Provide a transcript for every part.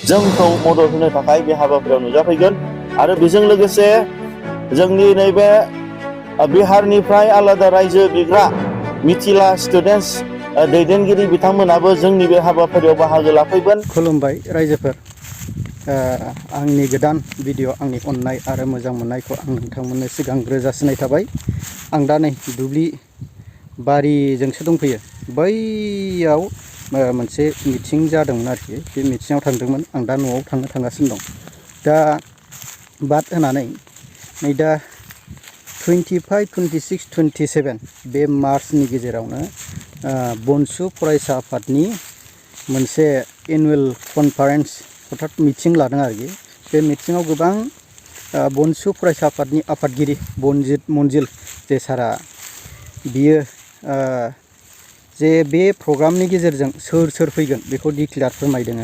जोंखौ मदद होनो थाखाय बे हाबाफारियाव नुजाफैगोन आरो बेजों लोगोसे जोंनि नैबे बिहारनिफ्राय आलादा रायजो बिग्रा मिथिला स्टुडेन्टस दैदेनगिरि बिथांमोनाबो जोंनि बे हाबाफारियाव बाहागो लाफैगोन। खुलुमबाय रायजोफोर, आंनि गोदान भिडिअ आंनि अननाय आरो मोजां मोननायखौ आं नोंथांमोननो सिगांग्रो जासिनाय थाबाय। आं दा नै दुब्लि बारिजोंसो दंफैयो। बैयाव मोनसे मिटिं जादोंमोन आरोखि, बे मिटिङाव थांदोंमोन। आं दा न'आव थांगासिनो दं। दा बाद होनानै नै दा 25, 26, 27 बे मार्चनि गेजेरावनो बनसु फरायसा आफादनि मोनसे एनुवेल कनफारेन्स अर्थात मिटिं लादों आरोखि। बे मिटिङाव गोबां बनसु फरायसा आफादनि आफादगिरि मनजिल जे सारा, बियो जे बे प्रग्रामनि गेजेरजों सोर फैगोन बेखौ डिक्लेयार फोरमायदों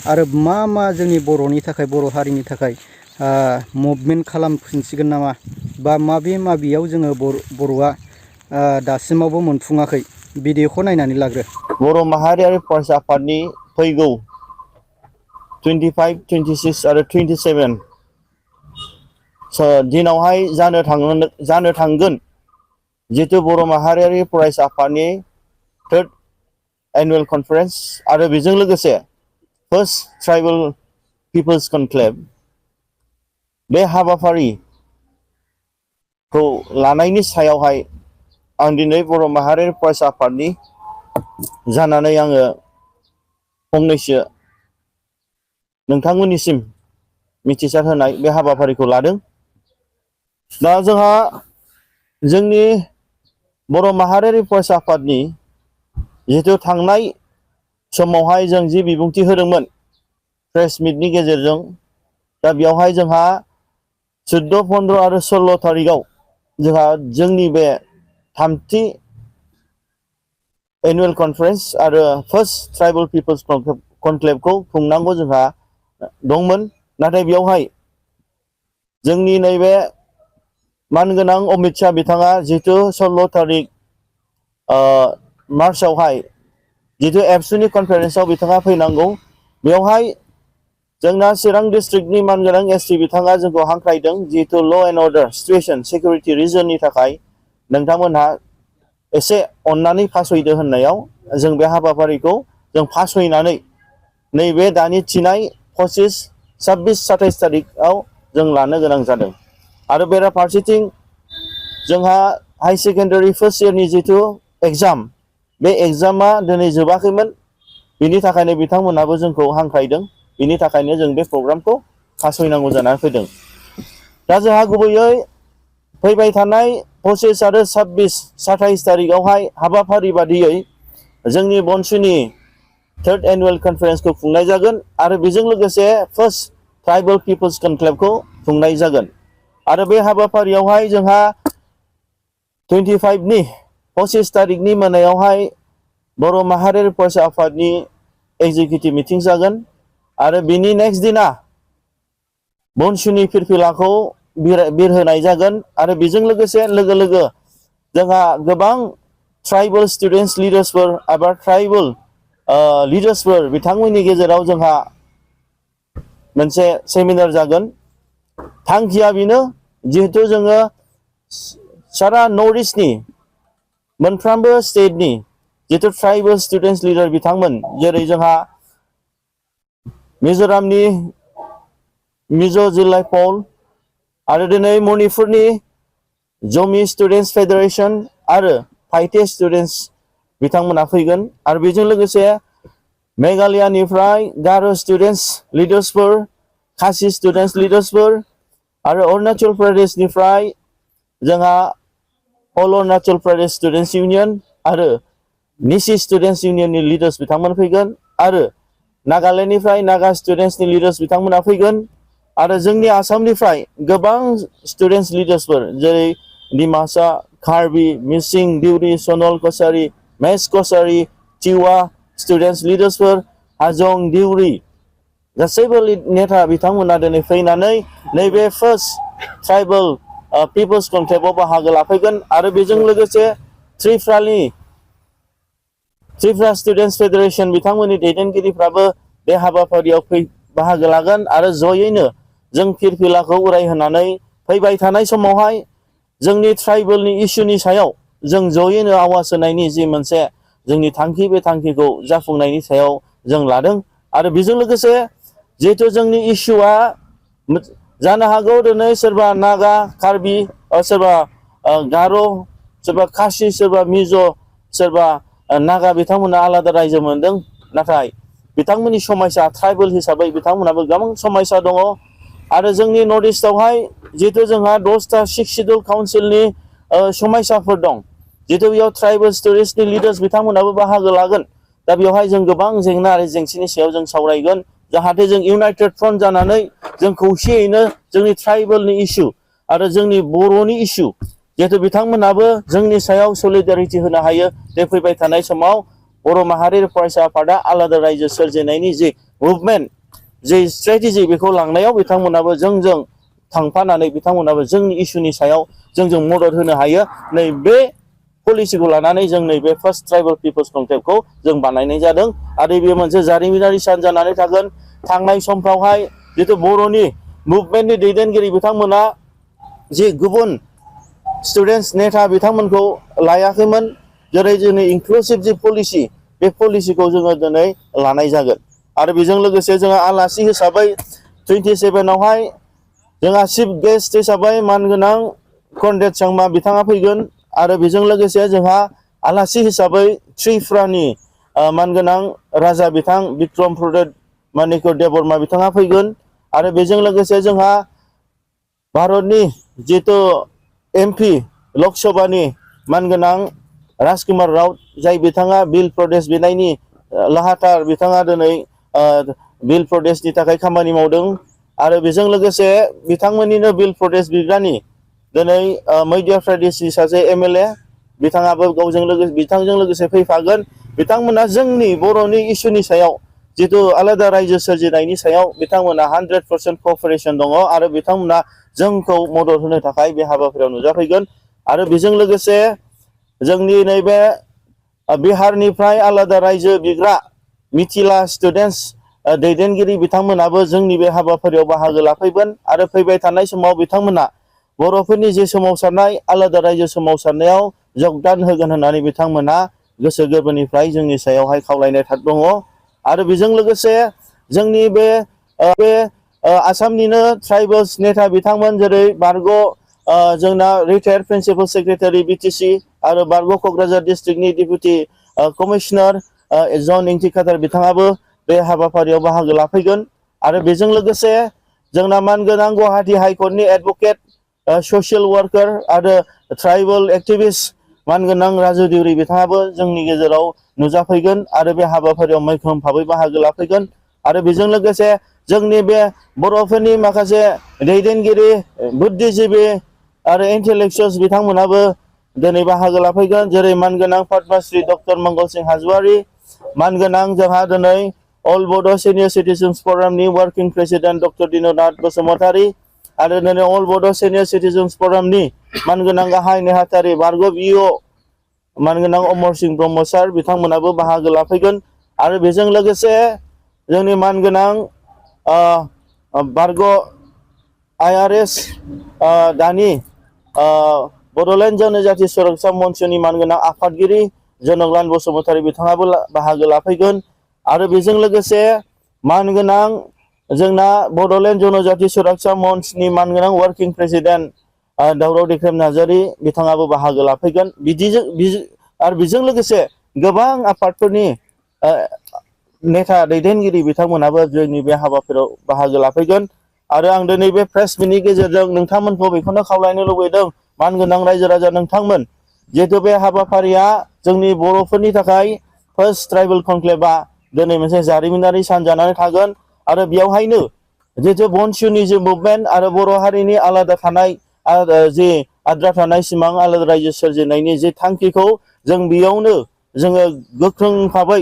आरो मा जोंनि बर'नि थाखाय, बर' हारिनि थाखाय मुभमेन्ट खालामफिनसिगोन नामा, बा माबेयाव जोङो बर'आ दासिमावबो मोनफुङाखै, भिडिअखौ नायनानै लाग्रो। बर' माहारियारि फरायसा आफादनि फैगौ 25, 26 आरो 27 दिनावहाय जानो थांगोन जितु बर' माहारियारि फरायसा आफादनि 3rd एनुवेल कनफारेन्स आरो बेजों लोगोसे फार्स्ट ट्राइबेल पिपल्स कनक्लेव, बे हाबाफारिखौ लानायनि सायावहाय आं दिनै बर' माहारियारि फरायसा आफादनि जानानै आङो फंनैसो नोंथांमोननिसिम मिथिसार होनाय बे हाबाफारिखौ लादों। दा जोंहा जोंनि बर' माहारियारि फरायसा आफादनि जिहेतु थांनाय समावहाय जों जि बिबुंथि होदोंमोन प्रेस मिटनि गेजेरजों, दा बेयावहाय जोंहा 14, 15 आरो 16 थारिखआव जोंहा जोंनि बे 3थि एनुवेल कनफारेन्स आरो फार्स्ट ट्राइबेल पिपल्स कनक्लेभखौ खुंनांगौ जोंहा दंमोन। नाथाय बेयावहाय जोंनि नैबे मानगोनां अमित शाह बिथाङा जितु 16 थारिख मार्चआवहाय जितु एबसुनि कनफारेन्सआव बिथाङा फैनांगौ, बेवहाय जोंना चिरां डिस्ट्रिक्टनि मानगोनां एसटि बिथाङा जोंखौ हांख्रायदों जिहेतु ल' एन्ड अर्डार सिटुएसन सिकिउरिटि रिजननि थाखाय नोंथांमोनहा एसे अननानै फासयदो होननायाव जों बे हाबाफारिखौ जों फासयनानै नैबे दानि थिनाय 25, 26, 27 थारिखआव जों लानो गोनां जादों। आरो बेराफारसेथिं जोंहा हाई सेकेन्डारि फार्स्ट इयारनि जितु एग्जाम, बे एग्जामा दिनै जोबाखैमोन। बिनि थाखायनो बिथांमोनहाबो जोंखौ हांख्रायदों, बिनि थाखायनो जों बे प्रग्रामखौ फासयनांगौ जानानै फैदों। दा जोंहा गुबैयै फैबाय थानाय 25 आरो 26, 27 थारिखआवहाय हाबाफारि बादियै जोंनि बनसुनि 3rd एनुवेल कनफारेन्सखौ खुंनाय जागोन आरो बेजों लोगोसे फार्स्ट ट्राइबेल पिपल्स कनक्लेभखौ खुंनाय जागोन। आरो बे हाबाफारियावहाय जोंहा 25 थारिखनि मोनायावहाय बर' माहारियारि फरायसा आफादनि एग्जिकिउटिभ मिटिं जागोन आरो बिनि नेक्स्ट दिना बनसुनि फिरफिलाखौ बिरहोनाय जागोन। आरो बेजों लोगोसे लोगो जोंहा गोबां ट्राइबेल स्टुडेन्टस लिडार्सफोर एबा ट्राइबेल लिडार्सफोर बिथांमोननि गेजेराव जोंहा मोनसे सेमिनार जागोन। थांखिया बेनो जिहेतु जोङो सारा नर्थ इस्टनि मोनफ्रोमबो स्टेटनि जितु ट्राइबेल स्टुडेन्टस लिडार बिथांमोन, जेरै जोंहा मिज'रामनि मिज' जिल्ला पल आरो दिनै मणिपुरनि जमि स्टुडेन्टस फेडारेसन आरो फाइटे स्टुडेन्टस बिथांमोना फैगोन। आरो बेजों लोगोसे मेघालयानिफ्राय गार' स्टुडेन्टस लिडार्सफोर, खासि स्टुडेन्टस लिडार्सफोर आरो अरुणाचल प्रदेशनिफ्राय जोंहा अल अरुणाचल प्रदेश स्टुडेन्टस इउनियन आरो निसि स्टुडेन्टस इउनियननि लिडार्स बिथांमोन फैगोन आरो नागालेण्डनिफ्राय नागा स्टुडेन्टसनि लिडार्स बिथांमोना फैगोन आरो जोंनि आसामनिफ्राय गोबां स्टुडेन्टस लिडार्सफोर जेरै डिमासा, कार्बि, मिसिं, दिउरि, सनल कसारि, मेस कसारि, टिवा स्टुडेन्टस लिडार्सफोर, हाजं, दिउरि गासैबो नेता बिथांमोना दिनै फैनानै नैबे फार्स्ट ट्राइबेल पिपल्स कनक्लेभआव बाहागो लाफैगोन। आरो बेजों लोगोसे त्रिपुरा स्टुडेन्टस फेडारेसन बिथांमोननि दैदेनगिरिफ्राबो बे हाबाफारियाव बाहागो लागोन आरो जयैनो जों फिरफिलाखौ उरायहोनानै फैबाय थानाय समावहाय जोंनि ट्राइबेलनि इसुनि सायाव जों जयैनो आवाज होनायनि जि मोनसे जोंनि थांखि बे थांखिखौ जाफुंनायनि सायाव जों लादों आरो बेजों लोगोसे जिहेथु जोंनि इसुआ जानो हागौ दिनै सोरबा नागा कार्बि सोरबा गार' सोरबा खासि सोरबा मिज' सोरबा नागा बिथांमोना आलादा रायजो मोनदों नाथाय बिथांमोननि समायसा ट्राइबेल हिसाबै बिथांमोनाबो गोबां समायसा दङ आरो जोंनि नर्थ इस्टआवहाय जिहेतु जोंहा 10टा 6 शिड्युल काउन्सिलनि समायसाफोर दं जिहेतु बेयाव ट्राइबेल स्टुडेन्ट्सनि लिडार्स बिथांमोनाबो बाहागो लागोन दा बेवहाय जों गोबां जेंना आरो जेंसिनि सायाव जों सावरायगोन जाहाथे जों इउनाइटेड फ्रन्ट जानानै जों खौसेयैनो जोंनि ट्राइबेलनि इसु आरो जोंनि बर'नि इसु जिहेतु बिथांमोनाबो जोंनि सायाव सलिडारिटि होनो हायो बे फैबाय थानाय समाव बर' माहारि फरायसा आफादा आलादा रायजो सोरजिनायनि जि मुभमेन्ट जि स्ट्रेटेजि बेखौ लांनायाव बिथांमोनाबो जोंजों थांफानानै बिथांमोनाबो जोंनि इसुनि सायाव जोंजों मदद होनो हायो नैबे पलिसिखौ लानानै जों नैबे फार्स्ट ट्राइबेल पिपल्स कनक्लेभखौ जों बानायनाय जादों आरो बेयो मोनसे जारिमिनारि सान जानानै थागोन थांनाय समफ्रावहाय जितु बर'नि मुभमेन्टनि दैदेनगिरि बिथांमोना जि गुबुन स्टुडेन्टस नेता बिथांमोनखौ लायाखैमोन जेरै जोंनि इनक्लुसिभ जि पलिसि बे पलिसिखौ जोङो दिनै लानाय जागोन आरो बेजों लोगोसे जोंहा आलासि हिसाबै 27आवहाय जोंहा चिफ गेस्ट हिसाबै मानगोनां कनरेड सांमा बिथाङा फैगोन आरो बेजों लोगोसे जोंहा आलासि हिसाबै त्रिपुरानि मानगोनां राजा बिथां बिक्रम प्रदेब मानिक देबबर्मा बिथाङा फैगोन आरो बेजों लोगोसे जोंहा भारतनि जितु एमपि लक सभानि मानगोनां राजकुमार राव जाय बिथाङा बिल प्रदेश बिनायनि लाहाथार बिथाङा दिनै बिल प्रदेशनि थाखाय खामानि मावदों आरो बेजों लोगोसे बिथांमोननिनो बिल प्रदेश बिग्रानि दिनै मध्य प्रदेशनि सासे एमएलए बिथाङाबो बिथांजों लोगोसे फैफागोन बिथांमोना जोंनि बर'नि इसुनि सायाव जितु आलादा रायजो सोरजिनायनि सायाव बिथांमोना 100% क'अपारेसन दङ आरो बिथांमोना जोंखौ मदद होनो थाखाय बे हाबाफारियाव नुजाफैगोन आरो बेजों लोगोसे जोंनि नैबे बिहारनिफ्राय आलादा रायजो बिग्रा मिथिला स्टुडेन्टस दैदेनगिरि बिथांमोनाबो जोंनि बे हाबाफारियाव बाहागो लाफैगोन आरो फैबाय थानाय समाव बिथांमोना बर'फोरनि जे सोमावसारनाय आलादा रायजो सोमावसारनायाव जगदान होगोन होननानै बिथांमोना गोसो गोरबोनिफ्राय जोंनि सायावहाय खावलायनाय दङ आरो बेजों लोगोसे जोंनि बे आसामनिनो ट्राइबेल्स नेता बिथांमोन जेरै बारग' जोंना रिटायार्ड प्रिन्सिपाल सेक्रेटारि बिटिसि आरो बारग' क'क्राझार डिस्ट्रिक्टनि डिपुटि कमिशनार जन इंटिकाटार बिथाङाबो बे हाबाफारियाव बाहागो लाफैगोन आरो बेजों लोगोसे जोंना मानगोनां गुवाहाटी हाइकर्टनि एडभकेट ससियेल वार्कार आरो ट्राइबेल एक्टिभिस्ट मानगोनां राजु दिउरि बिथाङाबो जोंनि गेजेराव नुजाफैगोन आरो बे हाबाफारियाव मैखोम भाबै बाहागो लाफैगोन आरो बेजों लोगोसे जोंनि बे बर'फोरनि माखासे दैदेनगिरि बुद्धिजिबि आरो इन्टेलेक्सुवेल्स बिथांमोनाबो दिनै बाहागो लाफैगोन जेरै मानगोनां पद्मश्री डक्टर मंगल सिं हाजवारि मानगोनां जोंहा दिनै अल बड' सिनियर सिटिजेन्स फरामनि working president doctor Dinanath Basumatary आरो दिनै अल बड' सिनियर सिटिजेन्स फरामनि मानगोनां गाहाय नेहाथारि बारग' बिअ मानगोनां अमर सिं ब्रह्म सार बिथांमोनाबो बाहागो लाफैगोन आरो बेजों लोगोसे जोंनि मानगोनां बारग' IRS दानि बड'लेण्ड जनजाति सुरक्षा मन्चनि मानगोनां आफादगिरि जनकलाल बसुमतारी बिथाङाबो बाहागो लाफैगोन आरो बेजों लोगोसे मानगोनां जोंना बड'लेण्ड जनजाति सुरक्षा मन्चनि मानगोनां वार्किं प्रेसिडेन्ट दावराव दैख्रेम नार्जारि बिथाङाबो बाहागो लाफैगोन आरो बेजों लोगोसे गोबां आफादफोरनि नेता दैदेनगिरि बिथांमोनाबो जोंनि बे हाबाफारियाव बाहागो लाफैगोन आरो आं दिनै बे प्रेस मिटनि गेजेरजों नोंथांमोनखौ बेखौनो खावलायनो लुबैदों मानगोनां रायजो राजा नोंथांमोन जिहेतु बे हाबाफारिया जोंनि बर'फोरनि थाखाय फार्स्ट ट्राइबेल कनक्लेभआ दिनै मोनसे जारिमिनारि सान जानानै थागोन आरो बेयावहायनो जिहेतु बनसुनि जे मुभमेन्ट आरो बर' हारिनि आलादा थानाय जि आद्रा थानाय सिमां आलादा रायजो सोरजिनायनि जे थांखिखौ जों बेयावनो जोङो गोख्रों भाबै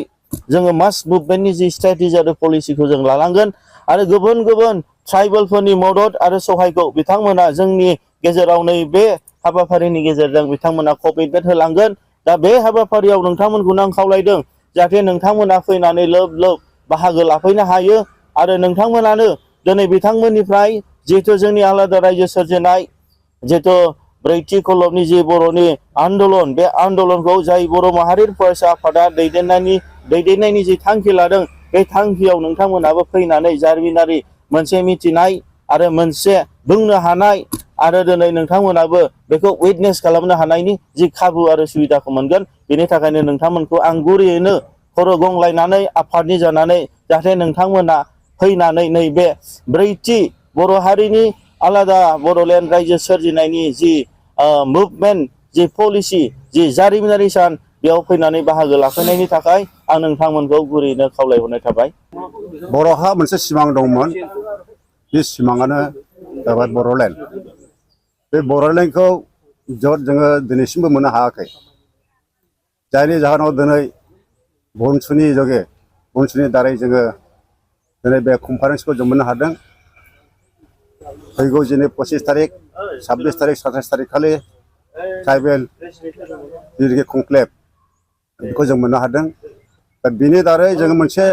जोङो मास मुभमेन्टनि जि स्ट्रेटेजि आरो पलिसिखौ जों लालांगोन आरो गुबुन गुबुन ट्राइबेलफोरनि मदद आरो सहायखौ बिथांमोना जोंनि गेजेराव नैबे हाबाफारिनि गेजेरजों बिथांमोना कमिटमेन्ट होलांगोन दा बे हाबाफारियाव नोंथांमोनखौनो आं खावलायदों जाहाथे नोंथांमोना फैनानै लोब लोब बाहागो लाफैनो हायो आरो नोंथांमोनानो दिनै बिथांमोननिफ्राय जिहेथु जोंनि आलादा रायजो सोरजिनाय जिहेथु ब्रैथि खलबनि जि बर'नि आन्दलन बे आन्दलनखौ जाय बर' माहारि फरायसा आफादा दैदेननायनि जि थांखि लादों बे थांखियाव नोंथांमोनाबो फैनानै जारिमिनारि मोनसे मिथिनाय आरो मोनसे बुंनो हानाय आरो दिनै नोंथांमोनाबो बेखौ उइटनेस खालामनो हानायनि जि खाबु आरो सुबिदाखौ मोनगोन। बेनि थाखायनो नोंथांमोनखौ आं गुरैयैनो खर' गंलायनानै आफादनि जानानै जाहाथे नोंथांमोना फैनानै नैबे ब्रैथि बर' हारिनि आलादा बड'लेण्ड रायजो सोरजिनायनि जि मुभमेन्ट जि पलिसि जि जारिमिनारि सान बेयाव फैनानै बाहागो लाफैनायनि थाखाय आं नोंथांमोनखौ गुरैयैनो खावलायहरनाय थाबाय। बर'हा मोनसे सिमां दंमोन, बे सिमाङानो जाबाय बड'लेण्ड। बे बड'लेण्डखौ जोङो दिनैसिमबो मोननो हायाखै, जायनि जाहोनाव दिनै बनसुनि जोगे बनसुनि दारै जोङो दिनै बे कनफारेन्सखौ जों मोननो हादों। फैगौ दिनै 25 तारिख 26 तारिख 27 तारिख खालि ट्राइबेल जिनोखि कनक्लेभ बेखौ जों मोननो हादों। दा बिनि दारै जोङो मोनसे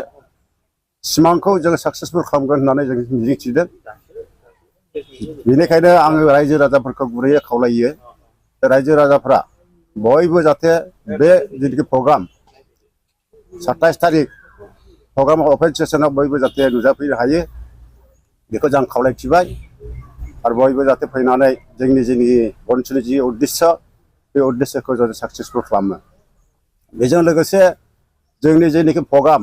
सिमांखौ जोङो साक्सेसफुल खालामगोन होननानै जों मिजिंथिदों। बेनिखायनो आङो रायजो राजाफोरखौ गुरैयै खावलायो, रायजो राजाफ्रा बयबो जाहाथे बे जिनोखि प्रग्राम 27 तारिख प्रग्राम अपेन सेसनाव बयबो जाहाथे नुजाफैनो हायो बेखौ जों खावलायथिबाय। आरो बयबो जाहाथे फैनानै जोंनि बनसुनि जि उद्देश्य बे उद्देश्यखौ जों साक्सेसफुल खालामो। बेजों लोगोसे जोंनि जेनोखि प्रग्राम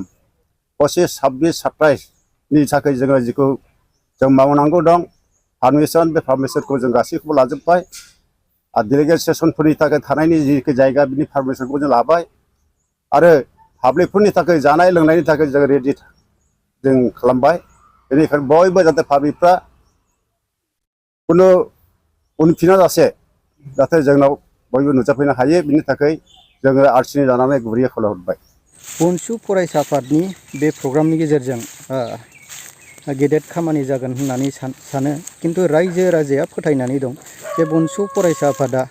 25, 26, 27नि थाखाय जोङो जिखौ जों मावनांगौ दं पारमिसन, बे पारमिसनखौ जों गासैखौबो लाजोब्बाय। आरो डेलिगेट सेसनफोरनि थाखाय थानायनि जिखि जायगा बिनि पारमिसनखौ जों लाबाय। आरो पाब्लिकफोरनि थाखाय जानाय लोंनायनि थाखाय जों रेडि जों खालामबाय। बेनिखायनो बयबो जाहाथे पाब्लिकफ्रा खुनु उनफिना जासे जाहाथे जोंनाव बयबो नुजाफैनो हायो, बिनि थाखाय जोङो आरसिनि जानानै गुरैयै खावलायहरबाय। बनसु फरायसा आफादनि बे प्रग्रामनि गेजेरजों गेदेर खामानि जागोन होननानै सानो, किन्तु रायजो राजाया फोथायनानै दं जे बनसु फरायसा आफादा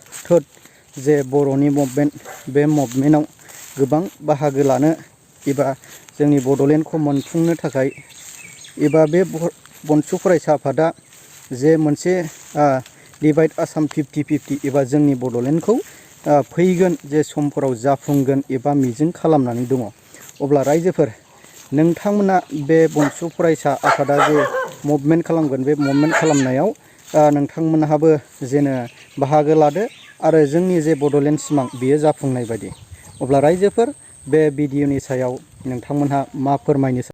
जे बर'नि मुभमेन्ट, बे मुभमेन्टआव गोबां बाहागो लानो एबा जोंनि बड'लेण्डखौ मोनफुंनो थाखाय एबा बे बनसु फरायसा आफादा जे मोनसे डिभाइड आसाम 50-50 एबा जोंनि बड'लेण्डखौ फैगोन जे समफोराव जाफुंगोन एबा मिजिं खालामनानै दङ। अब्ला रायजोफोर, नोंथांमोना बे बनसु फरायसा आफादा जे मुभमेन्ट खालामगोन, बे मुभमेन्ट खालामनायाव नोंथांमोनहाबो जेनो बाहागो लादो आरो जोंनि जे बड'लेण्ड सिमां बेयो जाफुंनाय बायदि। अब्ला रायजोफोर, बे भिडिअनि सायाव नोंथांमोनहा मा फोरमायनो सानो?